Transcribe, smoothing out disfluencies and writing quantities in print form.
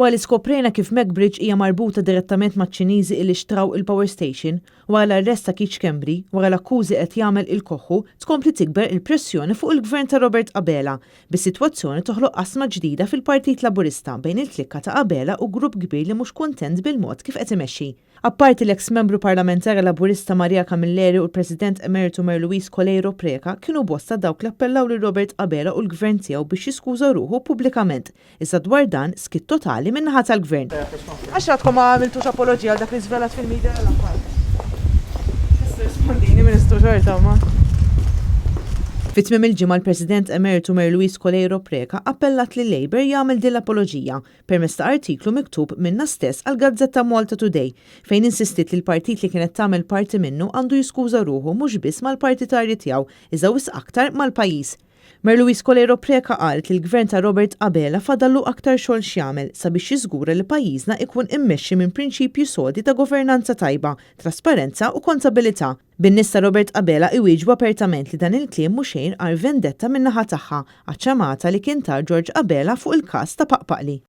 Wara li skoprejna kif Macbridge hija marbuta direttament maċ-Ċiniżi illi xtraw il-power station, wara l-arrest ta' Keith Schembri, wara l-akkużi qed jagħmel il-Koħħu, tkompli tikber il-pressjoni fuq il-Gvern ta' Robert Abela, bis-sitwazzjoni toħloq qasma ġdida fil-Partit Laburista bejn il-klikka ta' Abela u grupp kbir li mhux kuntent bil-mod kif qed imexxi. Apparti l-eks membru parlamentari Laburista Maria Camilleri u l-President Emeritu Mary Louise Coleiro Preca, kienu bosta dawk li appellaw lil Robert Abela u l-Gvern tiegħu biex jiskuża ruħu pubblikament. Iżda dwar dan, skiet totali min-naħa tal-Gvern. Għax għadkom ma għamiltux apoloġija għal dak li żvelat fil-media l-aħħar. Tista' rispondini, Ministru, xorta ma. Fi tmiem il-ġimgħa l-President Emeritu Mary Louise Coleiro Preca appellat lil Labour jagħmel din l-apoloġija permezz ta' artiklu miktub minnha stess għal gazzetta Malta Today fejn insistiet li l-partit li kienet tagħmel parti minnu għandu jiskuża ruħu mhux biss mal-partitarji tiegħu iżda wisq aktar mal-pajjiż. Mary Louise Coleiro Preca qalet li l-gvern ta' Robert Abela fadallu aktar xogħol x'jagħmel sabiex jiżgura li pajjiżna ikun immexxi minn prinċipji sodi ta' governanza tajba, trasparenza u kontabilità. Bin-nies ta' Robert Abela iwieġbu apertament li dan il-kliem mhu xejn għajr vendetta min-naħa tagħha għaċ-ċamata li kien ta George Abela fuq il-każ ta' Paqpaqli.